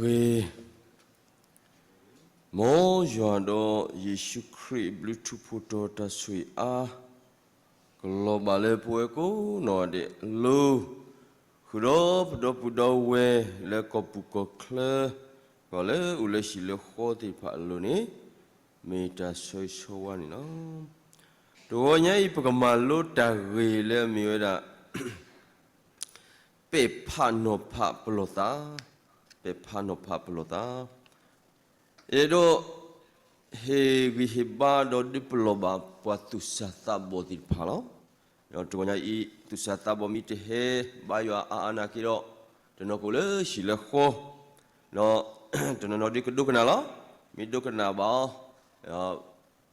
ဂ့ၤ, မ်ယွၤဒီးယ့ၣ်ၡူးခရံာ်အဘျုးထူးဖှိၣ်တီၤတၢ်ဆိၣ်ဂ့ၤအါ ကလီၤဘၣ်လၢပဝဲကိးနီၢ်ဂၤဒဲးအလိၤ, ဃုာ်ဒီးပဒီပုၢ်ဒီဝဲၢ်လၢကီၢ်ပူၤကီၢ်ချၢ, ဒီးလၢအိၣ်လၢဟံၣ်လၢဃီသ့ၣ်တဖၣ်အလိၤန့ၣ်, မ့ၢ်တၢ်ဆၢဂ့ၤဆၢဝါန့ၣ်လီၤ. တဂီၤညါအံၤ ပကမၤလိတၢ်ဂ့ၢ်လၢအမ့ၢ်ဝဲဒၣ် ပဲာ်ဖးနီၤဖးပလီၢ်သး, ပဲာ်ဖးနီၤဖးပလီၢ်သး, အဲၣ်ဒိး ဟ့ၣ်ဂံၢ်ဟ့ၣ်ဘါဒီးဒုးပလီၢ်ဘၣ်ပှၤသူၣ်စၢ်သးဘီၣ်သ့ၣ်တဖၣ်လီၤ. ဒီးတဂီၤညါအံၤ သူၣ်စၢ်သးဘီၣ်မ့ၢ်တဟဲဘါယွၤအါအါနာ်က့ဒီး, တနီၤကအိၣ်လၢဟံၣ်လၢဃီ, ဒီး တနီၤနီၤဒုးကဒိကနၣ်လီၤ. မ့ၢ်ဒိကနၣ်ဘၣ်အီၤ,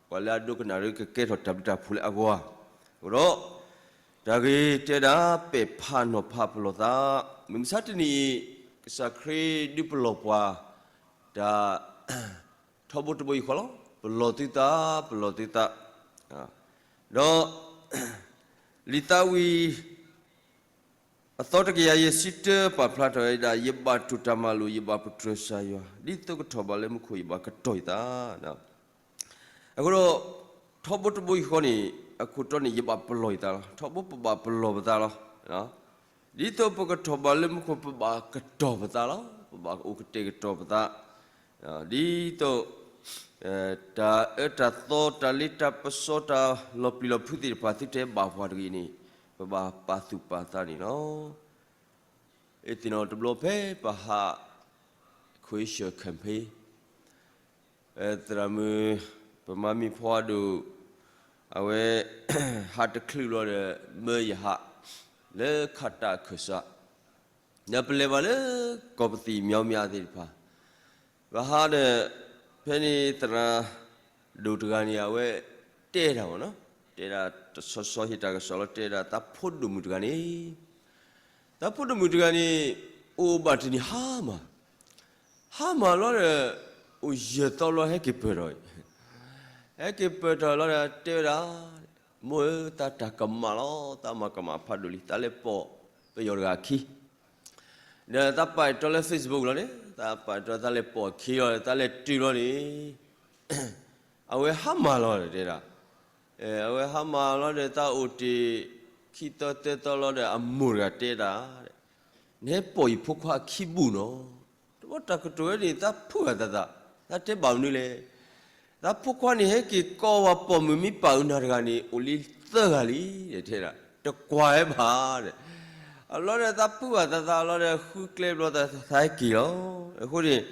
ပှၤလၢအဒိကနၣ်ဒုးကကဲထီၣ်တၢ်ဘျုးတၢ်ဖှိၣ်လၢအဂီၢ်ဧါ. အဃိဒီး တၢ်ဂ့ၢ်တဲဒၣ် ပဲာ်ဖးနီၤဖးပလီၢ်သး, မုၢ်မဆါတနံၤအံၤ ကစၢ်ခရံာ်ဒုးပလီၢ်ပှၤ တၢ် ထီဘိတဘိယူၢ်ဃီလီၤ. ပလီၢ်သုသး, ပလီၢ်သုသး, ဒီး လံာ်သးဝံၣ် အသီတကယၤယဲၢ်ဆံတၢ ပာ်ဖျါထီၣ်ဝဲဒၣ် ယဘၣ်တိၢ်တၢ်မၤလိာ်, ယဘၣ်ပတြၢၤစၢ်ယွၤ, ဒ်သိးကထီၣ်ဘးလၢမူခိၣ်, ယဘၣ်ကတီၤယသး. အဃိဒီး ထီဘိတဘိယူၢ်ဃီန့ၣ် အခိၣ်တီန့ၣ် ယဘၣ်ပလီၢ်ယသးလီၤ. ထီဘိပဘၣ်ပလီၢ်ပသးလီၤ. ဒ်သိးပကထီၣ်ဘးလၢမူခိၣ် ပဘၣ်ကတီၤပသးလီၤ. ပဘၣ်အိၣ်ကတဲာ်ကတီၤပသး ဒ်သိး တၢ်အၢတၢ်သီ တၢ်လ့တၢ်ပစီ တၢ်လီၤပျံၤလီၤဖုးသ့ၣ်တဖၣ် သုတဟဲဘၣ်ပှၤတဂ့ၤန့ၣ် ပဘၣ်ပာ်သူၣ်ပာ်သးန့ၣ်လီၤ. အဲၣ်သ့ၣ်နီၣ်တဘျီဖဲပဟး ခွ့ၡၢၣ် campaign သရၣ်မုၣ် ပမါမံၤဖီဒိၣ် အဝဲ ဟးတချုးလီၤဒီး မၢယဟး လၢခးတၢ်အခၢၣ်စး ဒီးပလဲၤဘၣ်လၢ ကီၢ်ပသံၣ်မၠီမၠးသ့ၣ်တဖၣ် ပဟးဒီး ဖဲန့ၣ်သရၣ်ဒိၣ်တဂၤန့ၣ် အဝဲတဲဒၣ်မ့ၢ်နီၤ, တဲဒၣ်တဆီဆီဟ့ၣ်တၢ်ကစီၣ်လီၤ, တဲဒၣ်သးဖိဒိၣ်မုၣ်တဂၤန့ၣ်, သးဖိဒိၣ်မုၣ်တဂၤန့ၣ် အိၣ်ဘၣ်တနံၤဟါမၢ်, ဟါမၢ်လီၤဒီး အိၣ်ယဲၢ်သီလီၤ ဟဲက့ၤပၢၢ်ထီၣ်အံၤ, ဟဲက့ၤပၢၢ်ထီၣ်လီၤဒီး တဲဝဲဒၣ်, မိၢ်ဧၢ, သးတၢ်ကမၣ်လီၤ, သးမၤကမၣ်ဖးဒိၣ်လံ, သးလဲၤပိာ်ပယီၤတဂၤအခံ ဒီးသးပာ်တ့ၢ်လၢ Facebook လီၤန့ၣ်, သးပာ်တ့ၢ်သးလဲၤပိာ်အခံလီၤ, သးလဲၤတုၤလီၤန့ၣ်, အဝဲဟါမၢ်လီၤဒီးတဲဒၣ်, အဝဲဟါမၢ်လီၤဒီး သးအိၣ်တ့ၢ် ခံသီသၢသီလီၤဒီး အမိၢ်တဂၤတဲဒၣ်, နဟဲပိာ်ယဖိခွါအခံဘူၣ်နီၤ, တဘျီတၢ်ကတိၤဝဲန့ၣ် သးဖုးအသးသး, သးတဲဘၣ်မနုၤလဲၣ် သးဖိခွါန့ၣ် ဟဲက့ၤကိးဝဲပိာ်မုၣ်မ့ၢ်ပာ်အုးနၤတဂၤန့ၣ် အိၣ်လံသၢဂၤလံ, တဲဒၣ်, တကွၢ်ဝဲဘၣ်ဒီး, အလီၤဒီးသးဖုးဘၣ်သးသးလီၤဒီး ဃုကျဲဘျီသးဟဲက့ၤလီၤ, အဃိန့ၣ်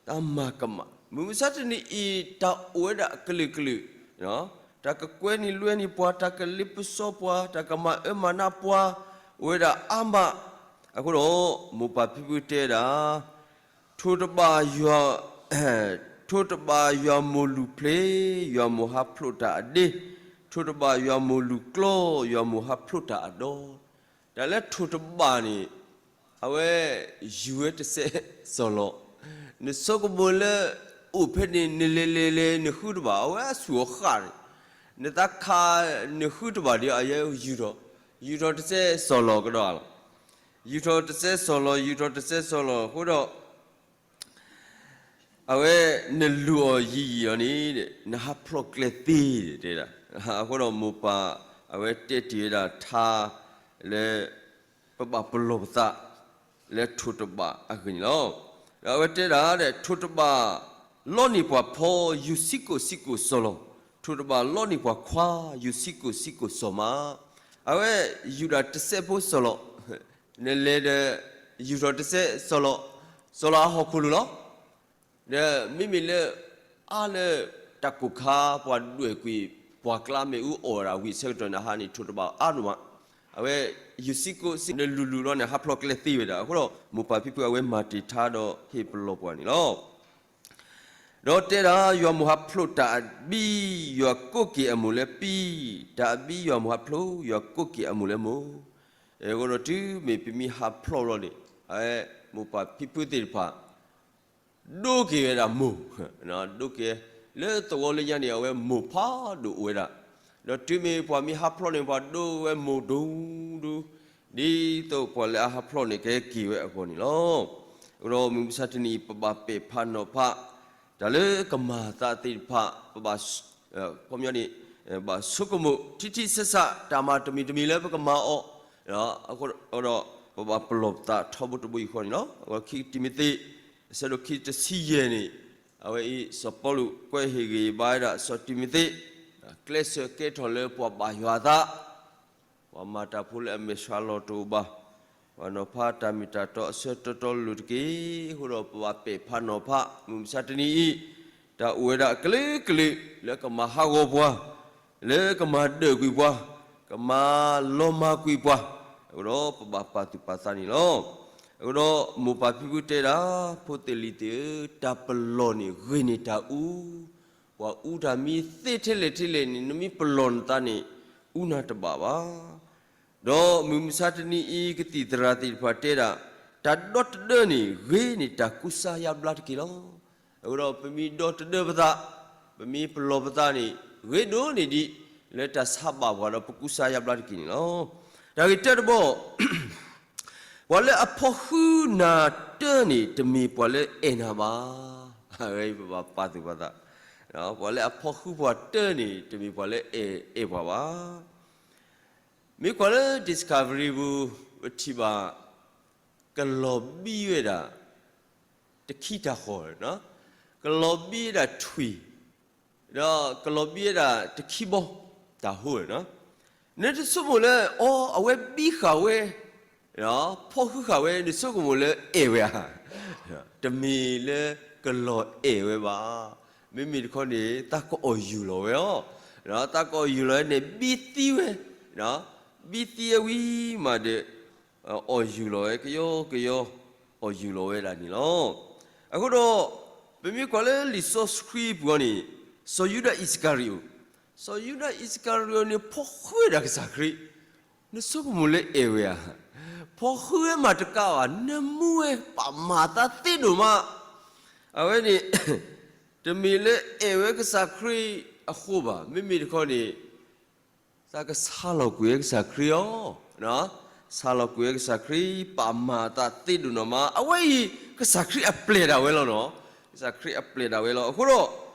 သးမၤကမၣ်, မုၢ်မဆါတနံၤအံၤ တၢ်အိၣ်ဝဲဒၣ်အကလုာ်ကလုာ်, တၢ်ကကွဲနုာ်လွဲနုာ်ပှၤ, တၢ်ကလ့ပစီပှၤ, တၢ်ကမၤအၢမၤနးပှၤ, အိၣ်ဝဲဒၣ်အါမး, အဃိဒီး မိၢ်ပၢ်ဖံဖုတဲဒၣ် ထိၣ်တဘၣ်ယွၤ, ထိၣ်တဘၣ်ယွၤမိၢ်လူၢ်ဖျ့, ယွၤမိၢ်ဟးဖျိးတၢ်အဒ့, ထိၣ်တဘၣ်ယွၤမိၢ်လူၢ်ကျီ, ယွၤမိၢ်ဟးဖျိးတၢ်အဒီ, တၢ်လၢထိၣ်တဘၣ်န့ၣ်, အဝဲယူၤဝဲတစဲးစီၤလီၤ, နဆိကမိၣ်လၢ အိၣ်ဖဲန့ၣ် နလဲၤလဲၤလဲၤ နဃုတဘၣ် အဝဲအဆူၣ်အဃၣ်န့ၣ်, နသးခး နဃုတဘၣ်ဒီး အယဲယူၤထီၣ်, ယူၤထီၣ်တစဲးစီၤလီၤကဒီးလီၤ. ယူၤထီၣ်တစဲးစီၤလီၤ, ယူၤထီၣ်တစဲးစီၤလီၤ အဃိဒီး အဝဲနလူၤအီၤယံာ်ယံာ်လီၤန့ၣ်, နဟးဖျိးကျဲသ့တဲဒၣ်, အဃိဒီးမိၢ်ပၢ် အဝဲတဲတ့ၢ်ဝဲဒၣ်ထါလၢ ပဘၣ်ပလီၢ်ပသး လၢထိၣ်တဘၣ်အဂ့ၢ်န့ၣ်လီၤ. ဒီးအဝဲတဲဒၣ်ဒီး ထိၣ်တဘၣ်လီန့ၢ်ပှၤဖီ ယူၤဆံးကိာ်ဆံးကိာ်စီၤလီၤ, ထိၣ်တဘၣ်လီန့ၢ်ပှၤခွါ ယူၤဆံးကိာ်ဆံးကိာ်စီၤမး, အဝဲယူၤဒၣ်တစဲးဖိစီၤလီၤ, နလဲၤဒီး ယူၤထီၣ်တစဲးစီၤလီၤ, စီၤလီၤအဟီၣ်ခိၣ်လိၤလီၤ. ဒီးမ့မ့ၢ်လၢ အါလၢ တၢ်ကိၢ်ခါ ပှၤဒွဲၣ်ကွံာ် ပှၤကျါမ့ၣ်အူအီၣ်ဝဲဒၣ်ဝံၤဆၢကတီၢ်န့ၣ် အဟါန့ၣ် ထိၣ်တဘၣ်အါဒိၣ်မး, အဝဲ ယူၤဆံးကိာ်ဆံး နလူၤလူၤလီၤန့ၣ် ဟးဖျိးကျဲသ့ဝဲဒၣ်, အဃိဒီး မိၢ်ပၢ်ဖံဖု အဝဲမၤတ့ၢ်ထါဒီးဟ့ၣ်ပလီၢ်ပှၤန့ၣ်လီၤ. ဒီးတဲဒၣ် ယွၤမိၢ်ဟးဖျိးတၢ်အဘံ ယွၤကိးက့ၤအမိၢ်လၢပံ, တၢ်အဘံယွၤမိၢ်ဟးဖျိး ယွၤကိးက့ၤအမိၢ်လၢမိၢ်, အဃိဒီးတုၤမ့ၢ်ပမ့ၢ်ဟးဖျိးလီၤန့ၣ် အဝဲမိၢ်ပၢ်ဖံဖုသ့ၣ်တဖၣ် ဒိက့ၤဝဲဒၣ်မိၢ်, ဒိက့ၤ လၢသဝီလၢညါန့ၣ် အဝဲမိၢ်ဖးဒိၣ်အိၣ်ဝဲဒၣ်, ဒီးတုၤမ့ၢ်ပှၤမ့ၢ်ဟးဖျိးန့ၣ် ပှၤဒိဝဲမိၢ်ဒူဒူ, ဒ်သိးပှၤလၢအဟးဖျိးန့ၣ် ကဟဲက့ၤဝဲအဂီၢ်န့ၣ်လီၤ. အဃိဒီးမုၢ်မဆါတနံၤအံၤ ပဘၣ်ပဲာ်ဖးနီၤဖး တၢ်လၢကမၤအသးသ့ၣ်တဖၣ် ပဘၣ် ခီပညီန့ၣ် ဘၣ်ဆိကမိၣ် ထံထံဆးဆး တၢ်မၤတမံၤတမံၤလၢပကမၤအီၤ အဃိဒီး ပဘၣ်ပလီၢ်ပသးထီဘိတဘိယူၢ်ဃီန့ၣ်လီၤ. အဝဲခံတံၤမသ့း အဆၢဒိၣ်ခံတဆံယဲၢ်န့ၣ် အဝဲအံၤ စီၤပီလူးကွဲးဟ့ၣ်ဂ့ၤဘၣ်ဝဲဒၣ် စီၤတံၤမသ့း ကျဲးစၢးကဲထီၣ်လၢပှၤဘၣ်ယွၤအသး ပှၤမၤတၢ်ဖိလၢအမဲာ်ဆှးလီၤတအိၣ်ဘၣ်, ပှၤနီၤဖးတၢ်မ့ၢ်တၢ်တီအဆၢတီတီလိၤတက့ၢ်. အဃိဒီးပဘၣ်ပဲာ်ဖးနီၤဖး မုၢ်မဆါတနံၤအံၤ တၢ်အိၣ်ဝဲဒၣ်အကလုာ်ကလုာ် လၢကမၤဟးဂီၤပှၤ, လၢကမၤဒၢးကွံာ်ပှၤ, ကမၤလီၤမၢ်ကွံာ်ပှၤ, အဃိဒီးပဘၣ်ပာ်သူၣ်ပာ်သးန့ၣ်လီၤ. အဃိဒီးမိၢ်ပၢ်ဖံဖုတဲဒၣ် ဖိသ့ၣ်လံၤသ့ၣ်ဧၢ, တၢ်ပလီၢ်န့ၣ်ဂ့ၤန့ၢ်တၢ်အူ, ပှၤအူတၢ်မံသ့ထဲလဲၣ်ထဲလဲၣ်န့ၣ် နမ့ၢ်ပလီၢ်နသးန့ၣ် အူနၤတဘၣ်ဘၣ်. ဒီးမုၢ်မဆါတနံၤအံၤ ကသံၣ်သရၣ်သ့ၣ်တဖၣ်တဲဒၣ် တၢ်ဒီတဒၢန့ၣ် ဂ့ၤန့ၢ်တၢ်ကူစါယါဘျါတက့ၢ်လီၤ. အဃိဒီးပမ့ၢ်ဒီတဒၢပသး, ပမ့ၢ်ပလီၢ်ပသးန့ၣ် ဂ့ၤဒိၣ်န့ၢ်ဒံး လၢတၢ်ဆါဘၣ်ပှၤဒီးပကူစါယါဘျါတက့ၢ်န့ၣ်လီၤ. တၢ်ဂ့ၢ်တၢတဘီ ပှၤလၢအဖီၣ်ဃုနၤတၢန့ၣ် တမ့ၢ်ပှၤလၢအဲၣ်နၤဘၣ်. အဝဲအံၤပဘၣ်ပာ်သူၣ်ပာ်သး, ပှၤလၢအဖီၣ်ဃုပှၤတၢန့ၣ် တမ့ၢ်ပှၤလၢအဲၣ်အဲၣ်ပှၤဘၣ်. မ့ၢ်ကွၢ်လၢ Discovery ပူၤ ပထံၣ်ဘၣ် ကလီၤဘံဝဲဒၣ် တခံတၢ်ဃီ, ကလီၤဘံဝဲဒၣ်ထွံၣ်, ဒီးကလီၤဘံဝဲဒၣ်တခံဘီ တၢ်ဟိ, နတဆိကမိၣ်လၢ အီ အဝဲဘံဃာ်ဝဲ ဖီၣ်ဃုဃာ်ဝဲ နဆိကမိၣ်လၢအဲၣ်ဝဲဧါ. တမ့ၢ်လၢကလီၤအဲၣ်ဝဲဘၣ်. မ့မ့ၢ်တခီန့ၣ် သးကအီၣ်ယူၢ်လီၤဝဲလီၤ. သးကအီၣ်ယူၢ်လီၤဝဲန့ၣ် ဘံသံဝဲ, ဘံသံဝဲဝံၤမးဒီး အီၣ်ယူၢ်လီၤဝဲကယီကယီ, အီၣ်ယူၢ်လီၤဝဲဒၣ်န့ၣ်လီၤ. အဃိဒီး ပမ့ၢ်ကွၢ်လၢလံာ်စီဆှံပူၤန့ၣ် စီၤယူဒၤအံၣ်စကၤရံၤအိၣ်, စီၤယူဒၤအံၣ်စကၤရံၤအိၣ်န့ၣ် ဖီၣ်ဃုဝဲဒၣ်ကစၢ်ခရံာ်, နဆိကမိၣ်လၢအဲၣ်ဝဲဧါ. ဖီၣ်ဃုဝဲမးတကးဘၣ်, နၢမူဝဲ ပာ်မၤအသးသ့ဒိၣ်မး. အဝဲန့ၣ် တမ့ၢ်လၢအဲၣ်ဝဲကစၢ်ခရံာ်အဃိဘၣ်. မ့မ့ၢ်တခီန့ၣ် သးကဆါလီၤကွံာ်ဝဲကစၢ်ခရံာ်လီၤ. ဆါလီၤကွံာ်ဝဲကစၢ်ခရံာ် ပာ်မၤအသးသ့ဒိၣ်နီၢ်မး. အဝဲအံၤ ကစၢ်ခရံာ်အပျဲၢ်ဒၣ်ဝဲလီၤနီၤ. ကစၢ်ခရံာ်အပျဲၢ်ဒၣ်ဝဲလီၤ. အဃိဒီး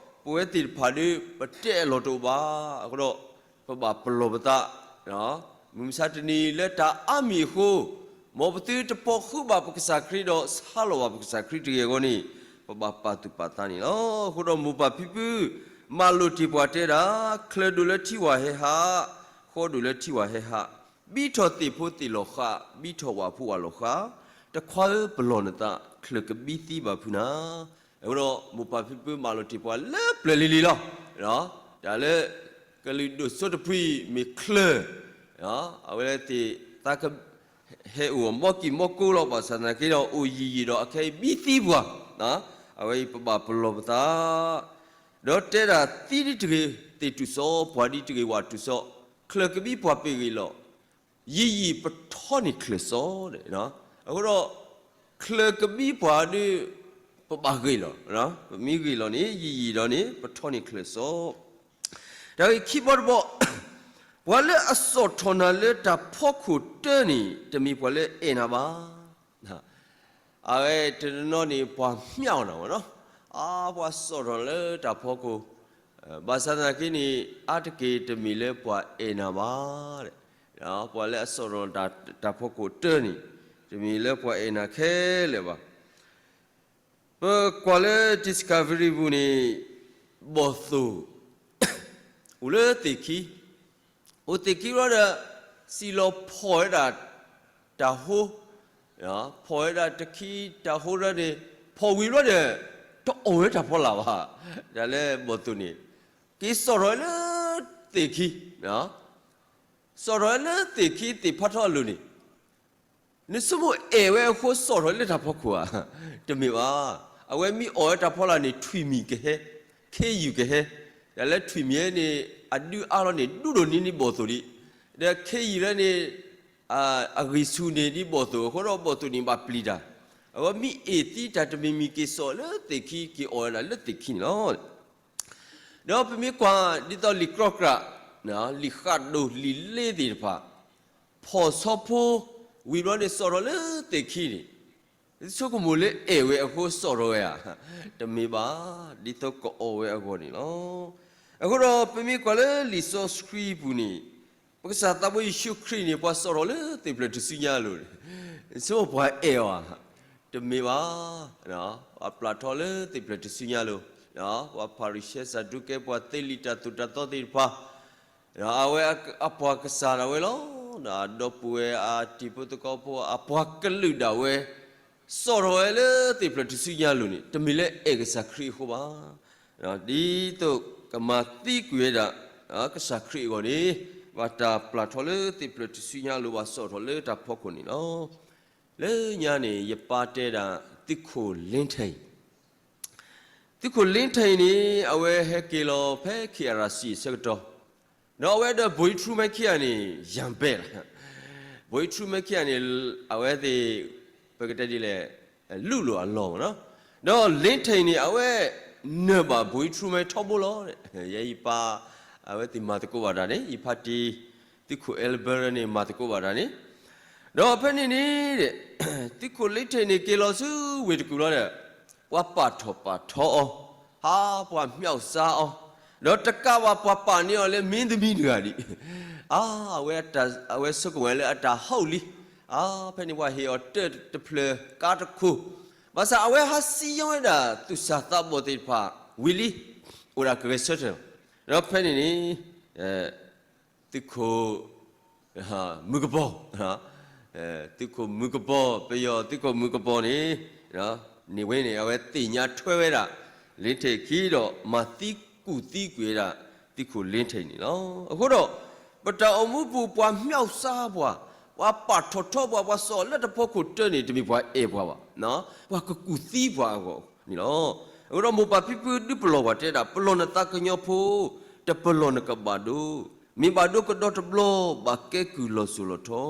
ပဝဲသ့ၣ်တဖၣ်ဒီး ပတဲအလီၢ်တအိၣ်ဘၣ်. အဃိဒီး ပဘၣ်ပလီၢ်ပသး မုၢ်မဆါတနံၤလၢတၢ်အါမံၤအဃိ, မ်ပသုတဖီၣ်ဃုာ်ဘၣ်ပကစၢ်ခရံာ်ဒီး ဆါလီၤဘၣ်ပကစၢ်ခရံာ်တဂ့ၤအဂီၢ်န့ၣ် ပဘၣ်ပာ်သူၣ်ပာ်သးန့ၣ်လီၤ. အဃိဒီးမိၢ်ပၢ်ဖံဖု မၤလိာ်တ့ၢ်ပှၤတဲဒၣ်, ချၢၣ်ဒိၣ်လၢထံဝၢ်ဟဲဟး, ဃီဒိၣ်လၢထံဝၢ်ဟဲဟး, ဘံထီၣ်သ့ၣ်ဖိသ့ၣ်လီၤဃး, ဘံထီၣ်ဝၣ်ဖိဝၣ်လီၤဃး, တခွါဧၢပလီၢ်နသး, ချၢၣ်ကဘံသံဘၣ်ဖုးနၤ. အဃိဒီးမိၢ်ပၢ်ဖံဖုမၤလိာ်တ့ၢ်ပှၤလၢပျၢၤလံၤလံၤလီၤ. တၢ်လၢ ကလုာ်ဒိၣ်စိတဖုအံၤမ့ၢ်ချၢၣ်, အဝဲသ့ၣ်သးက ဟဲအိၣ်အီၤမီၢ်ကံၢ်မီၢ်ကိလီၤ. ဘၣ်ဆၣ်သနာ်က့ဒီး အိၣ်ယံာ်ယံာ်ဒီးအခဲအံၤဘံသံပှၤ, အဝဲအံၤပဘၣ်ပလီၢ်ပသး, ဒီးတဲဒၣ်သံဒ်တဂ့ၤသ့ၣ်တူၢ်စီ, ပှၤဒ်တဂ့ၤဝၣ်တူၢ်စီ, ချၢၣ်ကဘံပှၤပ့ၢ်ဂ့ၤလီၤ. ယံာ်ယံာ်ပထီန့ၢ်ချၢၣ်စီဒီး, အဃိဒီး ချၢၣ်ကဘံပှၤဒီး ပဘၣ်ဂ့ၤလီၤ, ပမ့ၢ်ဂ့ၤလီၤန့ၣ် ယံာ်ယံာ်ဒီးန့ၣ် ပထီန့ၢ်ချၢၣ်စီ. တၢ်ဂ့ၢ်ခံဘီတဘီ, ပှၤလၢအစိာ်ထီၣ်နၤလၢတၢ်ဖီခိၣ်တၢန့ၣ် တမ့ၢ်ပှၤလၢအဲၣ်နၤဘၣ်. အဝဲတနီၤနီၤန့ၣ် ပှၤမၠၣ်အီၤနၤမ့ၢ်နီၤ, အါ ပှၤစိာ်ထီၣ်လၢတၢ်ဖီခိၣ်, ဘၣ်ဆၣ်သနာ်က့န့ၣ် အါတက့ၢ်တမ့ၢ်လၢပှၤအဲၣ်နၤဘၣ်. ပှၤလၢအစိာ်ထီၣ်တၢ်ဖီခိၣ်တၢန့ၣ် တမ့ၢ်လၢပှၤအဲၣ်နၤခဲလၢာ်ဘၣ်. ပကွၢ်လၢ Discovery ပူၤန့ၣ် ဘီၣ်သိၣ် အိၣ်လၢသ့ၣ်ခံ, အိၣ်သ့ၣ်ခံဘျီဒီး စံၣ်လီၤဖီၣ်ဝဲဒၣ်တၢ်ဟိ, ဖီၣ်ဝဲဒၣ်တခံတၢ်ဟိဒီးန့ၣ် ဖီၣ်ဝံၤဘျီဒီး တအီၣ်ဝဲတၢ်ဖီလာ်ဘၣ်. တၢ်လၢဘီၣ်သိၣ်န့ၣ် က့ၤစိာ်ထီၣ်ဝဲလၢသ့ၣ်ခံ, စိာ်ထီၣ်ဝဲလၢသ့ၣ်ခံသ့ၣ်ဖးထီအလိၤန့ၣ် နဆိကမိၣ်အဲၣ်ဝဲအဃိစိာ်ထီၣ်လၢတၢ်ဖီခိၣ်ဧါ. တမ့ၢ်ဘၣ်. အဝဲမ့ၢ်အီၣ်ဝဲတၢ်ဖီလာ်န့ၣ် ထွံၣ်မံၤကဟဲ, ခ့ယုၢ်ကဟဲ, တၢ်လၢထွံၣ်မံၤန့ၣ် အဒုအါလီၤန့ၣ် ဒူဒိၣ်န့ၢ်ဒံးဘီၣ်သိၣ်ဒံး, ဒီးခ့ယုၢ်လၢန့ၣ် အဂံၢ်ဆူၣ်န့ၢ်ဒံးဘီၣ်သိၣ်အဃိဒီး ဘီၣ်သိၣ်န့ၣ်ဘၣ်ပျံၤတၢ်, အဝဲမ့ၢ်အ့ၣ်သံတၢ်တမံၤမံၤက့ၤစိာ်လၢသ့ၣ်ခံ က့ၤအီၣ်ဝဲဒၣ်လၢသ့ၣ်ခံန့ၣ်လီၤ. ဒီးပမ့ၢ်ကွၢ်ဒ်သိးလံာ်ကြီကြး, လံာ်ဃးဒိၣ်လံာ်လ့သ့ၣ်တဖၣ်, ဖီၣ်ဆီဖိဝံၤဘျီန့ၣ် စိာ်ထီၣ်လၢသ့ၣ်ခံန့ၣ်, ဆိကမိၣ်လၢအဲၣ်ဝဲအဃိစိာ်ထီၣ်ဝဲဧါ, တမ့ၢ်ဘၣ်, ဒ်သိးကအီၣ်ဝဲအဂီၢ်န့ၣ်လီၤ. အဃိဒီးပမ့ၢ်ကွၢ်လၢလံာ်စီဆှံပူၤန့ၣ်, ပကစၢ်သးဘိယ့ၣ်ၡူးခရံာ်န့ၣ် ပှၤစိာ်ထီၣ်လၢသ့ၣ်ဖျၢၣ်ထူၣ်စုညါအလိၤန့ၣ်, ဆိကမိၣ်ပှၤအဲၣ်အီၤဧါ, တမ့ၢ်ဘၣ်, ပှၤပျၢ်ထီၣ်လၢသ့ၣ်ဖျၢၣ်ထူၣ်စုညါအလိၤ, ပှၤဖၤရံၤၡဲ စၤဒူးကဲ ပှၤသ့လံာ်တၢ်သိၣ်တၢ်သီသ့ၣ်တဖၣ် အဝဲအပှၤကစၢ်ဒၣ်ဝဲလီၤ. ဒီပုၢ်ဝဲၢ်အတံၤဖိသကိးဖိ အပှၤကလုာ်ဒၣ်ဝဲ စိာ်ထီၣ်ဝဲလၢသ့ၣ်ဖျၢၣ်ထူၣ်စုညါအလိၤန့ၣ် တမ့ၢ်လၢအဲၣ်ကစၢ်ခရံာ်အဃိဘၣ်. ဒ်သိးကမၤသံကွံာ်ဝဲဒၣ် ကစၢ်ခရံာ်အဂီၢ်န့ၣ်, ဘၣ်တၢ်ပျၢ်ထီၣ်လၢသ့ၣ်ဖျၢၣ်ထူၣ်စုညါအလိၤ ဘၣ်စိာ်ထီၣ်လၢတၢ်ဖီခိၣ်န့ၣ်လီၤ. လၢညါန့ၣ် ယပၢ်တဲဒၣ် သုးခိၣ်လ့ထၢၣ်အံၤ သုးခိၣ်လ့ထၢၣ်အံၤန့ၣ် အဝဲဟဲက့ၤလီၤဖဲ ခ့ၣ်အရၣ်စံၣ် အဆၢကတီၢ်, ဒီးအဝဲဒီး ဘိထရူမဲခံဂၤန့ၣ် ယၢ်ဘဲၣ်လီၤ. ဘိထရူမဲခံဂၤန့ၣ် အဝဲသ့ၣ် ပကတဲဒ်လဲၣ်, လူလီၤအလီၢ်မ့ၢ်နီၤ, ဒီးလ့ထၢၣ်အံၤန့ၣ် အဝဲနၢၤဘၣ်ဘိထရူမဲထီဘိလီၤ. ယဲယပၢ် အဝဲသ့ၣ်မၤသကိးဘၣ်တၢ်န့ၣ် ယဖါတံၢ် သုးခိၣ်အဲလဘၢရၢန့ၣ် မၤသကိးဘၣ်တၢ်န့ၣ်, ဒီးဖဲန့ၣ်န့ၣ် သုးခိၣ်လ့ထၢၣ်န့ၣ် က့ၤလီၤဆူဝ့ၢ်တကူၣ်လီၤဒီး ပှၤပာ်ထီၣ်ပာ်ထီအီၤ, ဟးပှၤမၠီၣ်စါအီၤ, ဒီးတကးဘၣ်ပှၤပာ်န့ၢ်အီၤလၢမင်းသမီးတဂၤဒံး, အဝဲဆိကမိၣ်လၢအတၢ်ဟီၣ်လံ, ဖဲန့ၣ်ပှၤဟ့ၣ်အီၤတၢ်တဖျၢၣ်ကါတခိၣ်, ဘၣ်ဆၣ်အဝဲဟးစံၣ်ညီၣ်ဝဲဒၣ်သူၣ်စၢ်သးဘီၣ်သ့ၣ်တဖၣ်ဝံၤလံ, အိၣ်ဒၣ်ကဂဲၤဆၢထၢၣ်လီၤ. ဒီးဖဲန့ၣ်န့ၣ် သုးခိၣ် မုၢ်ကပီၤ, သုးခိၣ်မုၢ်ကပီၤ ပယီၤသုးခိၣ်မုၢ်ကပီၤန့ၣ်, န့ၣ်ဝဲန့ၣ် အဝဲသ့ၣ်ညါထွဲဝဲဒၣ် လ့ထၢၣ်အခံဒီး မၤသံကူၣ်သံကွံာ်ဝဲဒၣ် သုးခိၣ်လ့ထၢၣ်န့ၣ်လီၤ. အဃိဒီး ပတၢ်အိၣ်မူပူၤ ပှၤမၠီၣ်စါပှၤ, ပှၤပာ်ထီၣ်ထီပှၤ, ပှၤစိာ်လၢတၢ်ဖီခိၣ်တၢန့ၣ် တမ့ၢ်ပှၤအဲၣ်ပှၤဘၣ်, ပှၤကကူၣ်သံပှၤအဂီၢ်န့ၣ်လီၤ. အဃိဒီးမိၢ်ပၢ်ဖံဖုဒုးပလီၢ်ပှၤတဲဒၣ် ပလီၢ်နသးကညီၤဖိ, တပလီၢ်နကဘၣ်ဒိ, မ့ၢ်ဘၣ်ဒိကဒီတဘျီ ဘၣ်ကဲကုၢ်လီၤစိၤလီၤထီ,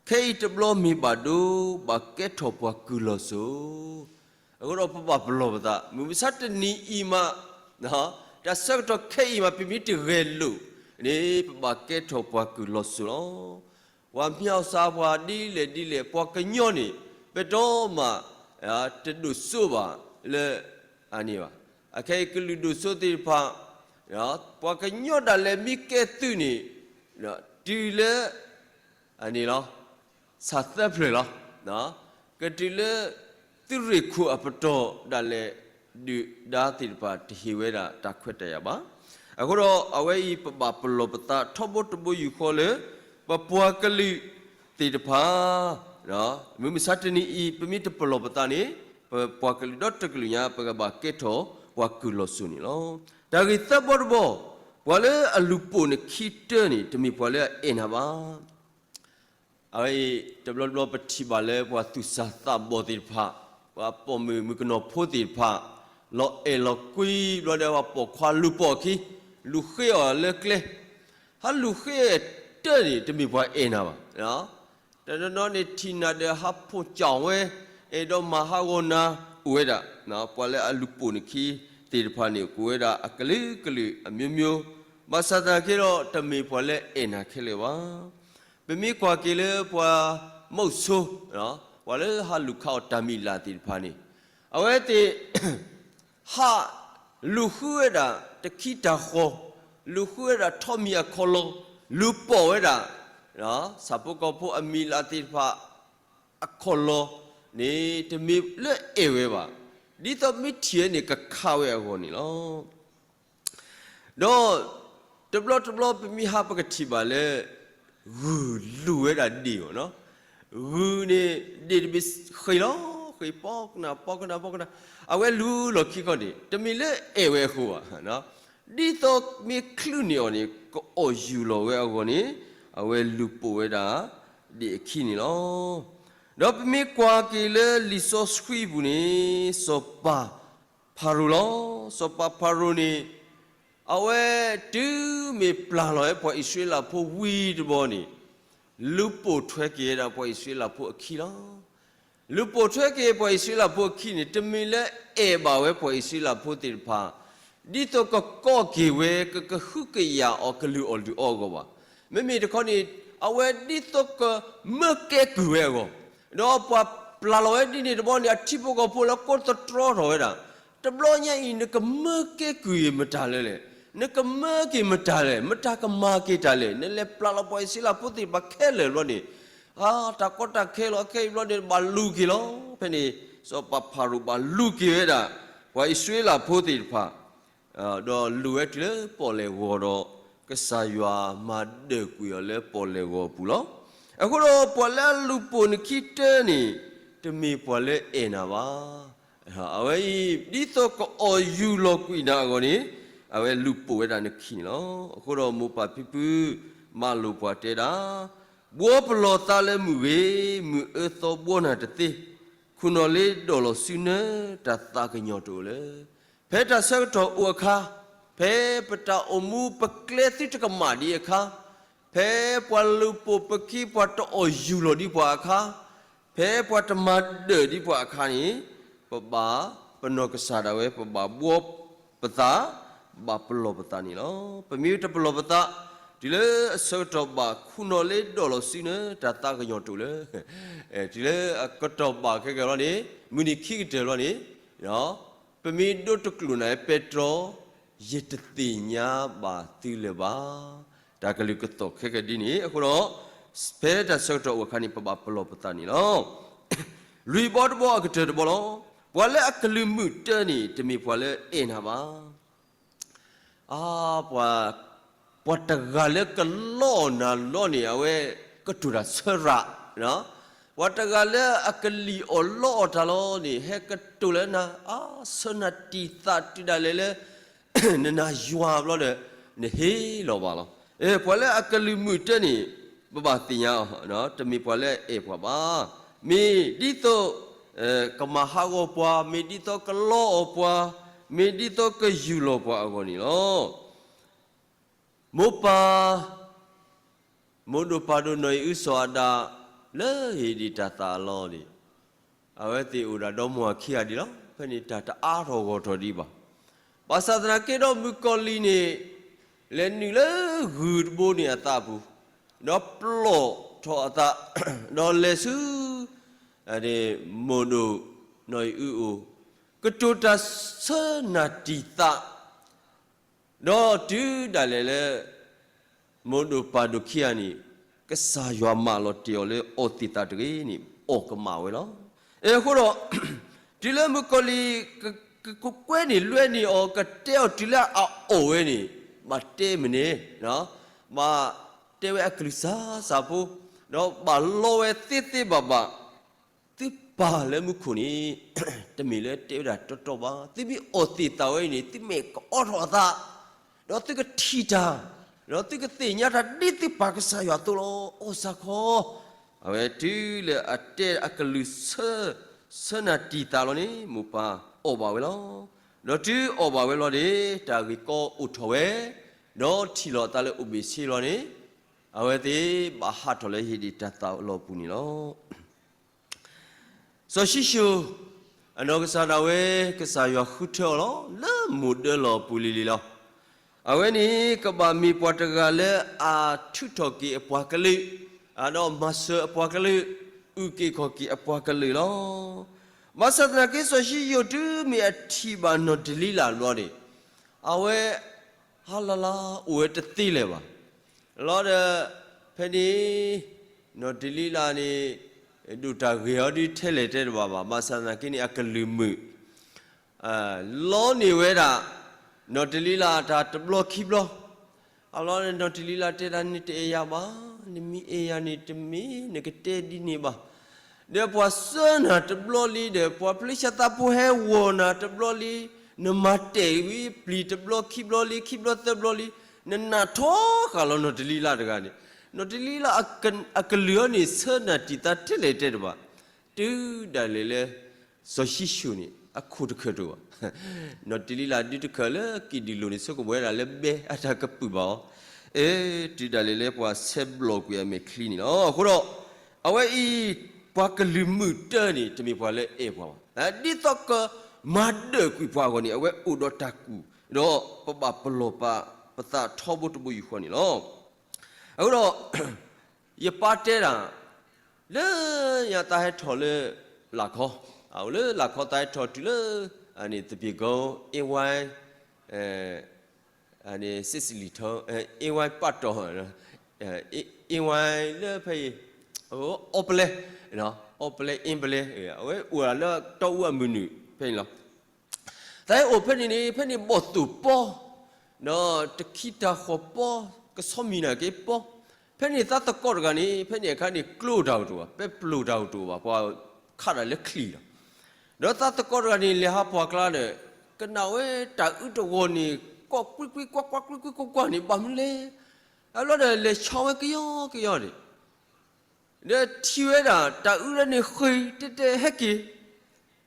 ခဲအံၤတဘျီမ့ၢ်ဘၣ်ဒိ, ဘၣ်ကဲထီၣ်ပှၤကုၢ်လီၤစိၤ. အဃိဒီးပဘၣ်ပလီၢ်ပသး မုၢ်မဆါတနံၤအံၤမး, တၢ်ဆၢကတီၢ်ခဲအံၤမး ပမ့ၢ်တဂဲၤလိာ်န့ၣ် ပဘၣ်ကဲထီၣ်ပှၤကုၢ်လီၤစိၤလီၤ. ပှၤမၠီၣ်စါပှၤဒ်လဲၣ်ဒ်လဲၣ် ပှၤကညီန့ၣ် ပတီၢ်မး တဒိၣ်စိဘၣ်လၢအန့ၣ်ဘၣ်. အခဲအံၤကလုာ်ဒိၣ်စိသ့ၣ်တဖၣ်, ပှၤကညီဒၣ်လဲာ်မ့ၢ်ကဲသုးန့ၣ် တုၤလၢ အန့ၣ်လီၤ, ဆၣ်သၢဖျၢၣ်လီၤ. ကတုၤလၢ သုးရ့ၣ်ခိၣ်အပတီၢ်ဒၣ်လဲာ် ဒုၣ်ဒါသ့ၣ်တဖၣ်တဟ့ၣ်ဝဲဒၣ်တၢ်ခွဲးတၢ်ယာ်ဘၣ်. အဃိဒီးအဝဲအံၤ ပဘၣ်ပလီၢ်ပသးထီဘိတဘိယူၢ်ဃီလၢ ပပှၤကလုာ်သ့ၣ်တဖၣ် မုၢ်မဆါတနံၤအံၤ ပမ့ၢ်တပလီၢ်ပသးန့ၣ် ပပှၤကလုာ်ဒီတကလုာ်ညါ ပကဘၣ်ကဲထီၣ်ပှၤကုၢ်လီၤစိၤန့ၣ်လီၤ. တၢ်ဂ့ၢ်သၢဘီတဘီ, ပှၤလၢအလူၤပိာ်နခံတၢန့ၣ် တမ့ၢ်ပှၤလၢအအဲၣ်နၤဘၣ်. အဝဲအံၤ တဘျီတဘျီပထံၣ်ဘၣ်လၢပှၤသူၣ်စၢ်သးဘီၣ်သ့ၣ်တဖၣ်, ပှၤပိာ်မုၣ်မုၣ်ကနီၤဖိသ့ၣ်တဖၣ်, လီၤအဲၣ်လီၤကွံဘျီဒီး ပှၤပိာ်ခွါလူၤပိာ်အခံ, လူၤဃ့အီၤလၢကျဲ, ဟးလူၤဃ့တၢန့ၣ် တမ့ၢ်ပှၤအဲၣ်နၤဘၣ်. တနီၤနီၤန့ၣ်ထံၣ်နၤဒီးဟးဖိၣ်ကၠီၣ်ဝဲ, အဲၣ်ဒိးမၤဟးဂီၤနၤအိၣ်ဝဲဒၣ်. ပှၤလၢအလူၤပိာ်နခံသ့ၣ်တဖၣ်န့ၣ် ကိးဝဲဒၣ်အကလုာ်ကလုာ်အမျိုးမျိုး, ဘၣ်ဆၣ်သနာ်က့ဒီး တမ့ၢ်ပှၤလၢအဲၣ်နၤခဲလၢာ်ဘၣ်. ပမ့ၢ်ကွၢ်က့ၤလၢပှၤမီၣ်စိ, ပှၤလၢဟးလူၤခးအီၤတၢ်မံၤလၢ်သ့ၣ်တဖၣ်န့ၣ်, အဝဲသ့ၣ် ဟးလူၤဃုဝဲဒၣ်တခံတၢ်ဃီ, လူၤဃုဝဲဒၣ်ထိးမံၤအခီၣ်လီၤ, လူၤပိာ်ဝဲဒၣ် ဆၣ်ဖိကီၢ်ဖိအမံၤလၢသ့ၣ်တဖၣ် အခီၣ်လီၤန့ၣ် တမ့ၢ်လၢအဲၣ်ဝဲဘၣ်, ဒ်သိးမ့ၢ်ထံၣ်ဝဲန့ၣ် ကခးဝဲအဂီၢ်န့ၣ်လီၤ. ဒီးတဘျီတဘျီပမ့ၢ်ဟးပကထံၣ်ဘၣ်လၢ ဂုၢ်လူၤဝဲဒၣ်ဒ့ၣ်အီၤ, ဂုၢ်န့ၣ် ဒ့ၣ်တဘ့ၣ်ဃ့ၢ်လီၤဃ့ၢ် ပီကနၣ်ပီကနၣ်ပီကနၣ်, အဝဲလူၤလီၢ်ခံခီန့ၣ် တမ့ၢ်လၢအဲၣ်ဝဲအဃိဘၣ်, ဒ်သိးမ့ၢ်ချုးန့ၢ်အီၤန့ၣ် ကအီၣ်ယူၢ်လီၤဝဲအဂီၢ်န့ၣ် အဝဲလူၤပိာ်ဝဲဒၣ်ဒ့ၣ်အခံန့ၣ်လီၤ. ဒီးပမ့ၢ်ကွၢ်က့ၤလၢလံာ်စီဆှံပူၤန့ၣ် စီၤပၤဖၤရိၤလီၤ. စီၤပၤဖၤရိၤန့ၣ် အဝဲတုၤမ့ၢ်ပျၢ်လီၤဝဲပှၤအံၣ်စရ့လးဖိဝံၤတဘျီန့ၣ် လူၤပိာ်ထွဲက့ၤဝဲဒၣ်ပှၤအံၣ်စရ့လးဖိအခံလီၤ. လူၤပိာ်ထွဲက့ၤပှၤအံၣ်စရ့လးဖိအခံန့ၣ် တမ့ၢ်လၢအဲၣ်ဘၣ်ဝဲပှၤအံၣ်စရ့လးဖိသ့ၣ်တဖၣ် ဒ်သိးကကိးက့ၤဝဲ ကကဟုကယာ်အီၤကလုၢ်အီၣ်လုၢ်အီအဂီၢ်ဘၣ်. မ့မ့ၢ်တခီန့ၣ် အဝဲဒ်သိးကမၢကဲကုၢ်ဝဲအဂီၢ်, ဒီးပှၤ ပျၢ်လီၤဝဲဒ်န့ၣ်တဘျီန့ၣ် အထံဖိကီၢ်ဖိလၢကိးသတြီထီၣ်ဝဲဒၣ်, တဘျီညါအံၤ နကမၢကဲကုၢ်အံၤမတၤလဲၣ်လဲၣ်, နကမၢက့ၤမတၤလဲၣ်, မတၤကမၤက့ၤတၢ်လဲၣ်, နလဲၤပျၢ်လီၤပှၤအံၣ်စရ့လးဖိသ့ၣ်တဖၣ်ခဲလၢာ်ဘျီန့ၣ်, အါ တၢ်ကီတၢ်ခဲလီၤခဲအံၤဘျီန့ၣ် ဘၣ်လူၤက့ၤလီၤ. ဖဲန့ၣ် စီၤပၤဖၤရိၤဘၣ်လူၤက့ၤဝဲဒၣ် ပှၤအံၣ်စရ့လးဖိသ့ၣ်တဖၣ် ဒီးလူၤဝဲတုၤလၢပီၣ်လဲၣ်ဂီၤဒီး ကစၢ်ယွၤမၤဒၢၣ်ကွံာ်အီၤလၢပီၣ်လဲၣ်ဂီၤအပူၤလီၤ. အဃိဒီးပှၤလၢအလူၤပိာ်နခံတၢန့ၣ် တမ့ၢ်ပှၤလၢအဲၣ်နၤဘၣ်. အဝဲအံၤ ဒ်သိးကအီၣ်ယူၢ်လီၤကွံာ်နၤအဂီၢ်န့ၣ် အဝဲလူၤပိာ်ဝဲဒၣ်နခံန့ၣ်လီၤ. အဃိဒီးမိၢ်ပၢ်ဖံဖု မၤလိာ်ပှၤတဲဒၣ်, ဘှီပလီၢ်သးလၢမုၢ်ဂ့ၤ, မုၢ်အၢသီဘှီနၤတသ့, ခိၣ်နီၣ်လ့ဒိၣ်လီၤစုနၢ တၢ်သးကညီၤတအိၣ်လၢ ဖဲတၢ်ဆၢကတီၢ်အိၣ်အခါ, ဖဲပတၢ်အိၣ်မူပကျဲသုတကမၣ်ဒံးအခါ, ဖဲပှၤလူၤပိာ်ပခံ ပှၤတအီၣ်ယူၢ်လီၤဒံးပှၤအခါ, ဖဲပှၤတမၤဒၢၣ်ဒံးပှၤအခါန့ၣ်, ပဘၣ်ပနီၢ်ကစၢ်ဒၣ်ဝဲ ပဘၣ်ဘှီပသး, ပဘၣ်ပလီၢ်ပသးန့ၣ်လီၤ. ပမ့ၢ်တပလီၢ်ပသး တုၤလၢအဆၢကတီၢ်ဘၣ် ခိၣ်နီၣ်လ့ဒိၣ်လီၤစုနၢ တၢ်သးကညီၤတအိၣ်လၢ တုၤလၢအကတီၢ်ဘၣ်ခဲကဲဘျီန့ၣ် မုၢ်နံၤခံကတၢၢ်ဘျီန့ၣ်, ပမ့ၢ်ဒိတကျိာ်နၤ ပဲတြီ, ယတသ့ၣ်ညါဘၣ်သုလၢၤဘၣ်. တၢ်ကလုၢ်ကသီၣ်ခဲကဲဒ်န့ၣ် အဃိဒီး ဖဲတၢ်ဆၢကတီၢ်အိၣ်အခါန့ၣ် ပဘၣ်ပလီၢ်ပသးန့ၣ်လီၤ. လွံၢ်ဘီတဘီအကတၢၢ်တဘီလီၤ. ပှၤလၢအကလုၢ်မုာ်တၢန့ၣ် တမ့ၢ်ပှၤလၢအဲၣ်နၤဘၣ်. အါ, ပှၤ, ပှၤတဂၤလၢကလီအီၣ်နၤလီၤန့ၣ် အဝဲကတိၤတၢ်ဆၢရၤ, ပှၤတဂၤလၢအကလံၣ်အီၣ်လီအီၣ်တၢ်လီၤန့ၣ် ဟဲကတိၤလၢနၤ, အါ, ဆၢနၤတံၢ်သးတုၤဒၣ်လဲာ်လၢ နနာ်ယွၤဘျီဒီး နဟ့ၣ်လီၤဘၣ်လီၤ. ပှၤလၢအကလုၢ်မုာ်တၢန့ၣ် ပဘၣ်သ့ၣ်ညါအီၤ, တမ့ၢ်ပှၤလၢအအဲၣ်ပှၤဘၣ်. မ့ၢ်ဒ်သိး ကမၤဟးဂီၤပှၤ, မ့ၢ်ဒ်သိးကလီအီၣ်ပှၤ, မ့ၢ်ဒ်သိးကယူၢ်လီၤပှၤအဂီၢ်န့ၣ်လီၤ. မိၢ်ပၢ်, မိၢ်ဒိၣ်ပၢ်ဒိၣ်နီၢ်အံၤအုစီၤအၤဒၣ် လၢဟ့ၣ်ဒံးတၢ်သးအလီၢ်န့ၣ်, အဝဲသ့ၣ်အိၣ်ဒၣ်ဒီမါဝၤခံဂၤဒံးလီၤ. ဖဲန့ၣ်တၢ်တအါထီၣ်ဂီၢ်ထီၣ်ဒံးဘၣ်. ဘၣ်ဆၣ်သနာ်က့ဒီးမုၣ်ကီၤလံၢ်န့ၣ် လဲၤနုာ်လၢဂုၢ်တဘိန့ၣ်အသးပူၤ, ဒီးပျီၢ်ထီၣ်အသး, ဒီးလဲၤဆူ မိၢ်ဒိၣ်နီၢ်အံၤအုအအိၣ်, ကတိၤတၢ်ဆၢနၤတံၢ်သး, ဒီးတုၤဒၣ်လဲာ်လၢ မိၢ်ဒိၣ်ပၢ်ဒိၣ်ခံဂၤန့ၣ် ကစၢ်ယွၤမၢလီၤတ့ၢ်အီၤလၢအီၣ်သ့ၣ်သးတဂ့ၤန့ၣ် အီၣ်ကမၣ်ဝဲလီၤ. အဃိဒီး တုၤလၢမုၣ်ကီၤလံၢ် ကကွဲန့ၢ်လွဲန့ၢ်အီၤ ကတဲအီၤတုၤလၢအအီၣ်ဝဲန့ၣ် ဘၣ်တဲမနုၤ, ဘၣ်တဲဝဲအကလုၢ်စၢ်စၢ်ဖိ, ဒီးဘၣ်လီဝဲသ့သ့ဘၣ်ဘၣ်, သုပၢ်လၢမူခိၣ်န့ၣ် တမ့ၢ်လၢတဲဝဲဒၣ်တီတီဘၣ်. သုမ့ၢ်အီၣ်သ့ၣ်သးဝဲအံၤန့ၣ် သုမဲာ်ကအီထီၣ်အသး, ဒီးသုကထံၣ်တၢ်, ဒီးသုကသ့ၣ်ညါတၢ်ဒ်သုပၢ်ကစၢ်ယွၤအသိးလီၤ. အီၣ်စၢ်ခီ, အဝဲတုၤလၢအတဲအကလုၢ်ဆၢ, ဆၢနၤတံၢ်သးလီၤန့ၣ် မိၢ်ပၢ်အီၣ်ဘၣ်ဝဲလီၤ. ဒီးတုၤအီၣ်ဘၣ်ဝဲလီၤန့ၣ် တၢ်ဂ့ၢ်ကီအိၣ်ထီၣ်ဝဲ, ဒီးထံၣ်လီၤအသးလၢအိၣ်ဘ့ၣ်ဆ့လီၤန့ၣ်, အဝဲသ့ၣ်ဘၣ်ဟးထီၣ်လၢဟ့ၣ်ဒံးတၢ်သးအလီၢ်ပူၤန့ၣ်လီၤ. စီၤၡံၣ်ၡိၣ် အနီၢ်ကစၢ်ဒၣ်ဝဲ ကစၢ်ယွၤဃုထၢအီၤလီၤ လၢမိၢ်ဒၢလီၢ်ပူၤလံၤလံၤလီၤ. အဝဲန့ၣ် ကဘၣ်မ့ၢ်ပှၤတဂၤလၢအထုးထီၣ်က့ၤအပှၤကလုာ်, ဒီးမၤစၢၤအပှၤကလုာ်, အုၣ်က့ၤခီၣ်က့ၤအပှၤကလုာ်လီၤ. ဘၣ်ဆၣ်သနာ်က့ စီၤၡံၣ်ၡိၣ်တုၤမ့ၢ်အထံၣ်ဘၣ်နီၢ်တလံလးဘျီန့ၣ်, အဝဲ ဟါလၢ်လၢ်အိၣ်ဝဲတသ့လၢၤဘၣ်. လီၤဒီး ဖဲန့ၣ် နီၢ်တလံလးန့ၣ် ဒိၣ်တၢ်ဂ့ၤအီၤဒုးထဲလဲၣ်တဲတဘၣ်ဘၣ်. ဘၣ်ဆၣ်သနာ်က့န့ၣ် အကလုၢ်မုာ် လီန့ၢ်ဝဲဒၣ် နီၢ်တလံလးအတၢ်တဘျီခံဘျီ. အလီၢ်န့ၣ် နီၢ်တလံလးတဲဒၣ် နတအဲၣ်ယၤဘၣ်, နမ့ၢ်အဲၣ်ယၤန့ၣ် တမ့ၢ်နကတဲဒ်န့ၣ်ဘၣ်. ဒီးပှၤစၢနၤတဘျီလံဒီး ပှၤဖလ့ၡသးဖိဟဲဂီၤနၤတဘျီလံ, နမၤတဲာ်ဝံၤပျံၤတဘျီခံဘျီလံ, ခံဘျီသၢဘျီလံ, နနာ်ထီဃာ်လီၤနီၢ်တလံလးတဂၤန့ၣ်. နီၢ်တလံလးအကလုၢ်အီၤန့ၣ် ဆၢနၤတံၢ်သးထဲလဲၣ်တဲတဘၣ်. တုၤဒၣ်လဲာ်လၢ စီၤၡံၣ်ၡိၣ်န့ၣ် အခိၣ်တခၢၣ်တအိၣ်ဘၣ်. နီၢ်တလံလးဒုးတခၢၣ်လၢကံၣ်ဒုၣ်လိၤန့ၣ် ဆိကမိၣ်ဝဲဒၣ်လၢဘဲအတၢ်ကပုာ်ဘၣ်အီၤ. အဲ တုၤဒၣ်လဲာ်လၢပှၤဆဲးဘျီၣ်ကွံာ်အမဲာ်ချံန့ၣ်လီၤ. အဃိဒီး အဝဲအံၤ ပှၤကလုၢ်မုာ်တၢန့ၣ် တမ့ၢ်ပှၤလၢအဲၣ်ပှၤဘၣ်. ဒ်သိးကမၤဒၢၣ်ကွံာ်ပှၤအဂီၢ်န့ၣ် အဝဲအိၣ်ဒီးတၢ်ကူၣ်, ဒီးပဘၣ်ပလီၢ်ပသးထီဘိတဘိယူၢ်ဃီန့ၣ်လီၤ. အဃိဒီး ယပၢ်တဲဒၣ် လၢညါသးဟဲထီၣ်လၢ လၢ်ခီ, အအိၣ်လၢလၢ်ခီသးဟဲထီၣ်တုၤလၢ သပ့ၤကီ အ့ဝါ စ့စလံၤထီ အ့ဝါပာ်တီၢ် အ့ဝါလၢဖဲအံၤ အီပလဲ, အီပလဲ အ့ပလဲ အဝဲအိၣ်လၢတီအူအမုၢ်နုာ်ဖဲန့ၣ်လီၤ. သးဟဲအိၣ်ဖဲန့ၣ်န့ၣ် ဖဲန့ၣ်ဘီၣ်သိၣ်ပီ, ဒီးတခံတၢ်ဃီၤပီ, ကဆီမံၤနၢ်က့ၤပီ, ဖဲန့ၣ်သးသကိးတဂၤန့ၣ် ဖဲန့ၣ်အခါန့ၣ် ကျိတၢ်ကတိၤဘၣ်, ပဲပျိတၢ်ကတိၤဘၣ်, ပှၤခးတၢ်လၢချံၣ်လီၤ. ဒီးသးသကိးတဂၤန့ၣ် လဲၤဟးပှၢ်ကျါဒီး ကနၣ်ဝဲတၢ်အုတဂီၤန့ၣ် ကိးကွံကွံကွၢ်ကွၢ်ကွံကွံကွၢ်ကွၢ်န့ၣ် ဘၣ်မနုၤလဲၣ်. အလီၢ်ဒီးလဲၤဆီဝဲကယီကယီန့ၣ် ဒီးထံၣ်ဝဲဒၣ် တၢ်အုဒၣ်န့ၣ်ဃ့ၢ်တဲတဲဟဲက့ၤ,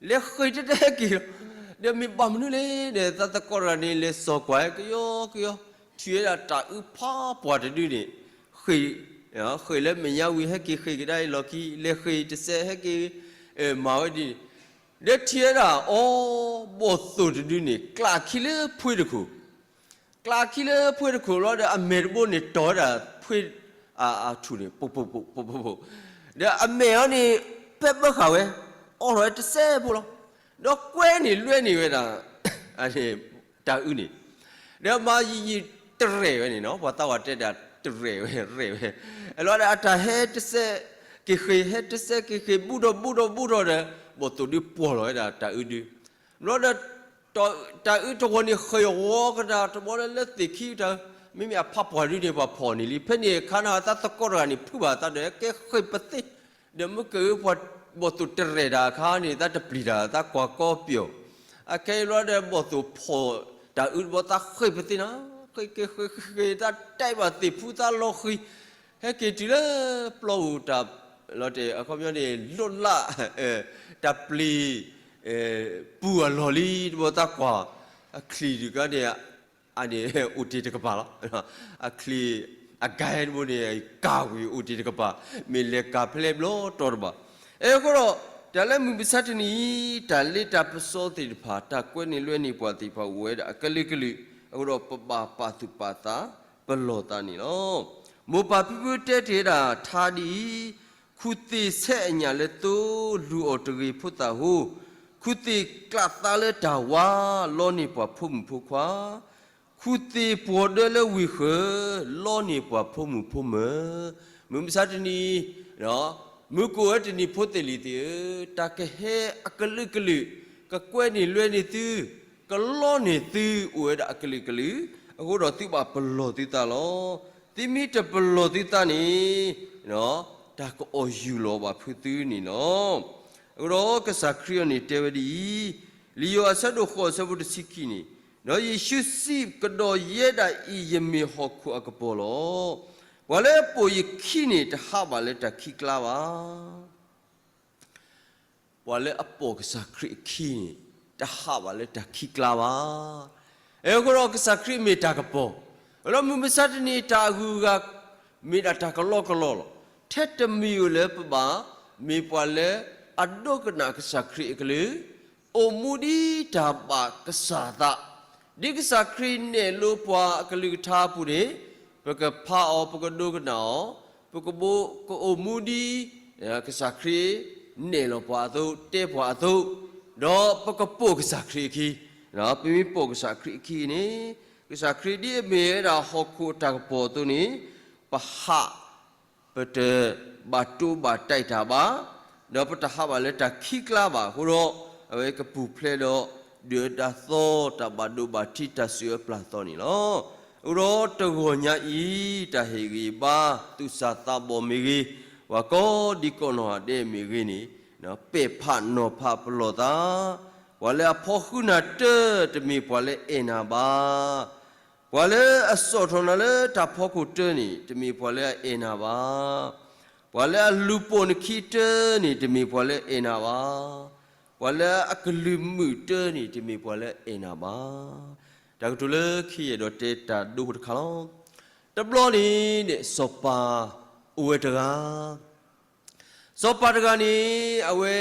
လဲၤဃ့ၢ်တဲတဲဟဲက့ၤလီၤ. ဒီးမ့ၢ်ဘၣ်မနုၤလဲၣ်ဒီး သးသကိးတဂၤန့ၣ် လဲၤစိာ်ကွၢ်ကယီကယီ, ထံၣ်ဝဲဒၣ်တၢ်အုဖးပှၢ်တဒုန့ၣ် ဃ့ၢ်, ဃ့ၢ်လၢမဲာ်ညါဝံၤ ဟဲက့ၤဃ့ၢ်ကဒါအံၤလီၢ်ခံ, လဲၤဃ့ၢ်တစဲး ဟဲက့ၤ မၤဝဲဒ်န့ၣ်, ဒီးထံၣ်ဝဲဒၣ် အိ ဘီၣ်သိၣ်တဒုန့ၣ် ကျးခံလၢဖှ့တခိၣ် ကျးခံလၢဖှ့တခိၣ်လီၤဒီး အမဲာ်တဘိန့ၣ် တီၢ်ဝဲဒၣ်ဖှ့အထူၣ်န့ၣ် ပိၢ်ပိၢ်ပိၢ်ပိၢ်ပိၢ်ပိၢ်, ဒီးအမဲာ်အီၤန့ၣ် ပဲဘၢဃာ်ဝဲ, အိးထီၣ်ဝဲတစဲးဖိလီၤ. ဒီးကွဲန့ၣ်လွဲန့ၢ်ဝဲဒၣ် တၢ်အုန့ၣ်, ဒီးမၤယံာ်ယံာ်တရဲၣ်ဝဲန့ၣ်နီၤ, ပှၤသးဝးတဲဒၣ်တရဲၣ်ဝဲ ရဲၣ်ဝဲ, အလီၤဒီးအတၢ်ဟဲတစဲးက့ၤဃ့ၢ် ဟဲတစဲးက့ၤဃ့ၢ် ဘူၣ်ထီၣ်ဘူၣ်ထီၣ်ဘူၣ်ထီၣ်ဒီး ဘီၣ်သိၣ်ဒုးပှီၢ်လီၤဝဲဒၣ်တၢ်အုဒုး, ဘျီဒီး တၢ်အုတဂီၤန့ၣ် ဃ့ၢ်ဂီၤကဒါတဘျီလၢ လၢသ့ၣ်ခံတၢ်, မ့မ့ၢ်အဖးပှၢ်ဒုန့ၣ် ပှၤဖီၣ်န့ၢ်လံ. ဖဲန့ၣ်အခါန့ၣ် သးသကိးတဂၤန့ၣ် ဖုးဘၣ်သးဒီး ကဲဃ့ၢ်ပသ့, ဒီးမ့ၢ်ကဲပှၤဘီၣ်သိၣ်တရဲၣ်တၢ်အခါန့ၣ် သးတပျံၤတၢ် သးကွၢ်ကီပျီၤ, အခဲအံၤဘျီဒီး ဘီၣ်သိၣ်ဖီၣ်တၢ်အုတဘျီ သးဃ့ၢ်ပသ့နီၤ, ဃ့ၢ်က့ၤဃ့ၢ်ဃ့ၢ်ဃ့ၢ် သးတဲဘၣ်သ့ၣ်ဖု သးလီၤဃံၤ, ဟဲက့ၤတုၤလၢပျီပူၤတၢ် လီၤတဲာ် အခီပညီန့ၣ် လိၣ်လၢ် တၢ်ပျံၤ ပူၤအလီၢ်လံတဘျီ သးကွၢ် အချံၣ်တခါန့ၣ် အန့ၣ်အိၣ်တ့ၢ်တကပၤလီၤ. အချံၣ် အကါတဘိန့ၣ် ကၢ်ဝံၤအိၣ်တ့ၢ်တကပၤ, မ့ၢ်လဲၤကၢ်ဖဲလဲၣ်ဘျီတီတဘၣ်. အဃိဒီး တၢ်လၢမုၢ်မဆါတနံၤအံၤ တၢ်လ့တၢ်ပစီသ့ၣ်တဖၣ် တၢ်ကွဲန့ၢ်လွဲန့ၢ်ပှၤသ့ၣ်တဖၣ်အိၣ်ဝဲဒၣ်အကလုာ်ကလုာ်, အဃိဒီးပဘၣ်ပာ်သူၣ်ပာ်သး ပလီၢ်သးန့ၣ်လီၤ. မိၢ်ပၢ်ဖံဖုတဲတ့ၢ်ဝဲဒၣ်ထါဒ်အံၤ, ခူၣ်သ့ၣ်ဆဲးအညၣ်လၢသိ, လူၤအီၣ်တဂ့ၤဖိသၣ်ဟိ, ခူၣ်သ့ၣ်ကျးသါလၢတၢ်ဝါ, လီန့ၢ်ပှၤဖိမုၣ်ဖိခွါ, ခူၣ်သ့ၣ်ပှီၤဒၢလၢဝ့ၢ်ဃၢၤ, လီန့ၢ်ပှၤဖိမုၣ်ဖိမၢၤ. မုၢ်မဆါတနံၤ မုၢ်ကအိၣ်ဝဲတနံၤဖိသ့ၣ်လံၤသ့ၣ်ဧၢ, တၢ်ကဟဲအကလုာ်ကလုာ်, ကကွဲန့ၢ်လွဲန့ၢ်သု, ကလီန့ၢ်သု အိၣ်ဝဲဒၣ်အကလုာ်ကလုာ်, အဃိဒီးသုဘၣ်ပလီၢ်သုသးလီၤ. သုမ့ၢ်တပလီၢ်သုသးန့ၣ် တၢ်ကအီၣ်ယူၢ်လီၤဘၣ်ဖုးသုန့ၣ်လီၤ. အဃိဒီးကစၢ်ခရံာ်အံၤန့ၣ်တဲဝဲဒ်အံၤ, လံာ်ယိၤဟၣ်အဆၢဒိၣ်ဃိးအဆၢဖိတဆံခံန့ၣ်, ဒီးယ့ၣ်ၡူးစံး, ကဒီးယဲဒၣ်အံၤ ယမ့ၢ်ဟီၣ်ခိၣ်အကပီၤလီၤ. ပှၤလၢအပိာ်ယခံန့ၣ် တဟးဘၣ်လၢတၢ်ခံးကျါဘၣ်. ပှၤလၢအပိာ်ကစၢ်ခရံာ်အခံန့ၣ် တဟးဘၣ်လၢတၢ်ခံးကျါဘၣ်. အဃိဒီးကစၢ်ခရံာ်မ့ၢ်တၢ်ကပီၤ, အဃိဒီးမုၢ်မဆါတနံၤတၢ်အဂုၤအဂၤ မ့ၢ်ဒၣ်တၢ်ကလီကလီလီၤ. ထဲတမံၤဧိၤလၢပဘၣ် မ့ၢ်ပှၤလၢအဒိကနၣ်ကစၢ်ခရံာ်အကလုၢ်, အိၣ်မူဒ်တၢ်ဘၣ်ကစၢ်သး, ဒ်ကစၢ်ခရံာ်နဲၣ်လိပှၤအကလုၢ်ကထါအပူၤန့ၣ်, ပကဖးအီၤ ပကဒိကနၣ်အီၤ, ပကဘိ ကအိၣ်မူဒ် ကစၢ်ခရံာ်နဲၣ်လီၤပှၤအသိး တဲပှၤအသိး, ဒီးပကပိာ်ကစၢ်ခရံာ်အခံ, ပမ့ၢ်ပိာ်ကစၢ်ခရံာ်အခံန့ၣ်, ကစၢ်ခရံာ်ဒ်အမ့ၢ်ဝဲဒၣ်ဟီၣ်ခိၣ်အတၢ်ကပီၤအသိးန့ၣ်, ပဟး ပတဘၣ်တိဘၣ်တဲာ်တၢ်ဘၣ်, ဒီးပတဟးဘၣ်လၢတၢ်ခံးကျါဘၣ်အဃိဒီး, အဝဲကပူၤဖျဲးဒီး ဒုၣ်ဒါအသီ တၢ်ဘၣ်ဒိဘၣ်ထံး တၢ်စူၢ်အၢပျၢ်အသီန့ၣ်လီၤ. အဃိဒီးတဂီၤညါအံၤ တၢ်ဟ့ၣ်ဂံၢ်ဘါ သူၣ်စၢ်သးဘီၣ်မ့ၢ်ဂ့ၤ, ပှၤကိးဒံကိးနီၢ်ဂၤဒဲးမ့ၢ်ဂ့ၤန့ၣ်, ပဲာ်ဖးနီၤဖးပလီၢ်သး, ပှၤလၢအဖီဃုနၤတၢ တမ့ၢ်ပှၤလၢအအဲၣ်နၤဘၣ်. ပှၤလၢအစိာ်ထီၣ်နၤလၢတၢ်ဖီခိၣ်တၢန့ၣ် တမ့ၢ်ပှၤလၢအအဲၣ်နၤဘၣ်. ပှၤလၢအလူၤပိာ်နခံတၢန့ၣ် တမ့ၢ်ပှၤလၢအအဲၣ်နၤဘၣ်. ပှၤလၢအကလုၢ်မုာ်တၢန့ၣ် တမ့ၢ်ပှၤလၢအအဲၣ်နၤဘၣ်. တၢ်ကတိၤလၢခံယအဲၣ်ဒိးတဲတၢ်ဒိတခါလီၤ. တဘျီန့ၣ် စီၤပၤအိၣ်ဝဲတဂၤ, စီၤပၤတဂၤန့ၣ် အဝဲ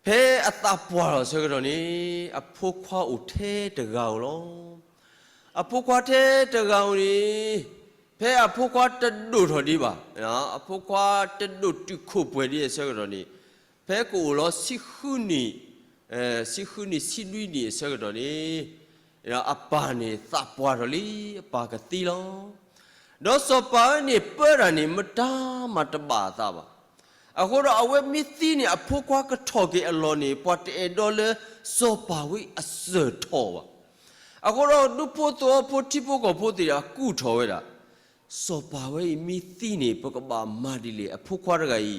ဖဲအသးပှၢ်ထီၣ်အဆၢကတီၢ်န့ၣ် အဖိခွါအိၣ်ထဲတဂၤဧိၤလီၤ. အဖိခွါထဲတဂၤဧိၤန့ၣ် ဖဲအဖိခွါတဒိၣ်ထီၣ်ဒံးဘၣ်, အဖိခွါတဒိၣ်တုာ်ခိၣ်ပှဲၤဒံးအဆၢကတီၢ်န့ၣ် ဖဲကအိၣ်လီၤ ဆံဃုနံၣ်, ဆံဃုနံၣ် ဆံနွံနံၣ်အဆၢကတီၢ်န့ၣ်, အပၢ်န့ၣ်သးပှၢ်ထီၣ်လံ, အပၢ်ကသံလီၤ. ဒီးစီၤပၤဝဲန့ၣ်ပၢတၢ်န့ၣ် မတၤမၤတဘၣ်အသးဘၣ်. အဃိဒီးအဝဲမ့ၢ်သံန့ၣ် အဖိခွါကထီၣ်က့ၤအလီၢ်န့ၣ် ပှၤတအဲၣ်ဒိးလၢစီၤပၤဝဲအစၢၤထီၣ်ဘၣ်. အဃိဒီးဒူဖိသဝီဖိထံဖိကီၢ်ဖိသ့ၣ်တဖၣ်ကူၣ်ထီၣ်ဝဲဒၣ်, စီၤပၤဝဲအံၤမ့ၢ်သံန့ၣ် ပကဘၣ်မၤဒ်လဲၣ်, အဖိခွါတဂၤ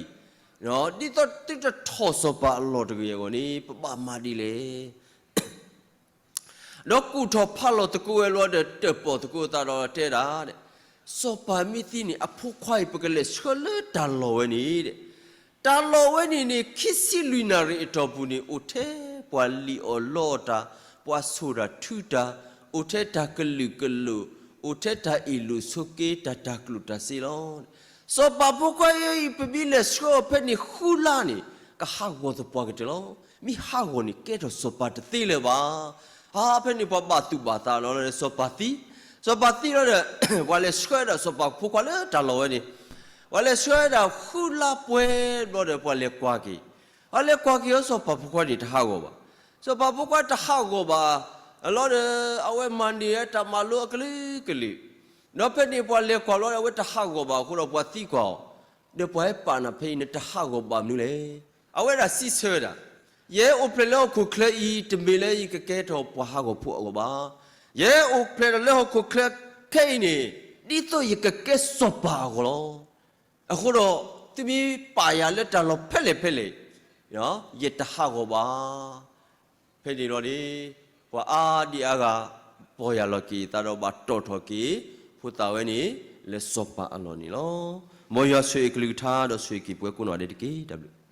အံၤ ဒ်သိးသုတထီၣ်စီၤပၤအလီၢ်တဂ့ၤအဂီၢ်န့ၣ် ပဘၣ်မၤဒ်လဲၣ်. ဒီးကူၣ်ထီၣ်ဖးလီၤသကိးဝဲလီၤဒီး တၢၣ်ပီၣ်သကိးအသးဒီးတဲဒၣ်, စီၤပၤမ့ၢ်သံန့ၣ် အဖိခွါအံၤ ပကလဲၤဆှၢလၢတၢ်လီၢ်ဝဲန့ၣ်, တၢ်လီၢ်ဝဲန့ၣ်န့ၣ် ခံဆံလွံၢ်နၣ်ရံၣ်အတီၢ်ပူၤန့ၣ် အိၣ်ထဲပှၤလံၣ်အီၣ်လီအီၣ်တၢ်, ပှၤဆိၣ်တၢ်ထုတၢ်, အိၣ်ထဲတၢ်ကလုာ်ကလိာ်, အိၣ်ထဲတၢ်အ့ၣ်လိာ်ဆိးက့တၢ် တၢ်ကျိၣ်တၢ်စ့လီၤ. စီၤပၤဖိခွါအံၤ ပမ့ၢ်လဲၤဆှၢအီၤဖဲန့ၣ်ဃုလါန့ၣ် ကဟးဂီၤသပှၢ်ကတၢၢ်လီၤ. မ့ၢ်ဟးဂီၤန့ၣ် ကဲထီၣ်စီၤပၤတသ့လၢၤဘၣ်. ဟါ ဖဲန့ၣ်ပှၤဘၣ်သူၣ်ဘၣ်သးလီၤလၢစီၤပၤသံ, စီၤပၤသံလီၤဒီး ပှၤလဲၤဆှၢဒၣ်စီၤပၤဖိခွါလၢတၢ်လီၢ်ဝဲန့ၣ်, ပှၤလဲၤဆှၢဒၣ်ဃုလါပှဲၤဘျီဒီး ပှၤလဲၤကွၢ်က့ၤ, ပှၤလဲၤကွၢ်က့ၤအီၤ စီၤပၤဖိခွါန့ၣ်တဟးဂီၤဘၣ်. စီၤပၤဖိခွါတဟးဂီၤဘၣ် အလီၢ်ဒီး အဝဲမၤန့ၢ်ဝဲတၢ်မၤလိအကလုာ်ကလုာ်, ဒီးဖဲန့ၣ်ပှၤလဲၤကွၢ်လီၤဒီး အဝဲတဟးဂီၤဘၣ်အဃိဒီး ပှၤသံကွၢ်အီၤ, ဒီးပှၤဟဲပာ်နၤဖဲအံၤ နတဟးဂီၤဘၣ်မနုၤလဲၣ်. အဝဲဒၣ်စံးဆၢဝဲဒၣ်, ယဟဲအိၣ်ဖျဲၣ်လၢဟီၣ်ခိၣ်ချၢအံၤ တမ့ၢ်လၢယကကဲထီၣ်ပှၤဟးဂီၤဖိအဂီၢ်ဘၣ်. ယဟဲအိၣ်ဖျဲၣ်ထီၣ်လၢဟီၣ်ခိၣ်ချၢခဲအံၤန့ၣ် ဒ်သိးယကကဲစီၤပၤအဂီၢ်လီၤ. အဃိဒီး သုမ့ၢ်ပာ်ယၤလၢတၢ်လီၢ်ဖဲလဲၣ်ဖဲလဲၣ်, ယတဟးဂီၤဘၣ်. ဖဲန့ၣ်လီၤန့ၣ် ပှၤအါဒံအါဂၤ ပီၢ်ယၢ်လီၤက့ၤအသးဒီးဘၣ်တီၣ်ထီၣ်က့ၤ ဖိသၣ်ဝဲန့ၣ် လၢစီၤပၤအလီၢ်န့ၣ်လီၤ. မ်ယွၤဆိၣ်ဂ့ၤအကလုၢ်ကထါဒီးဆိၣ်ဂ့ၤက့ၤပှၤကိးနီၢ်ဂၤဒဲးတက့ၢ်. တၢ်ဘျုး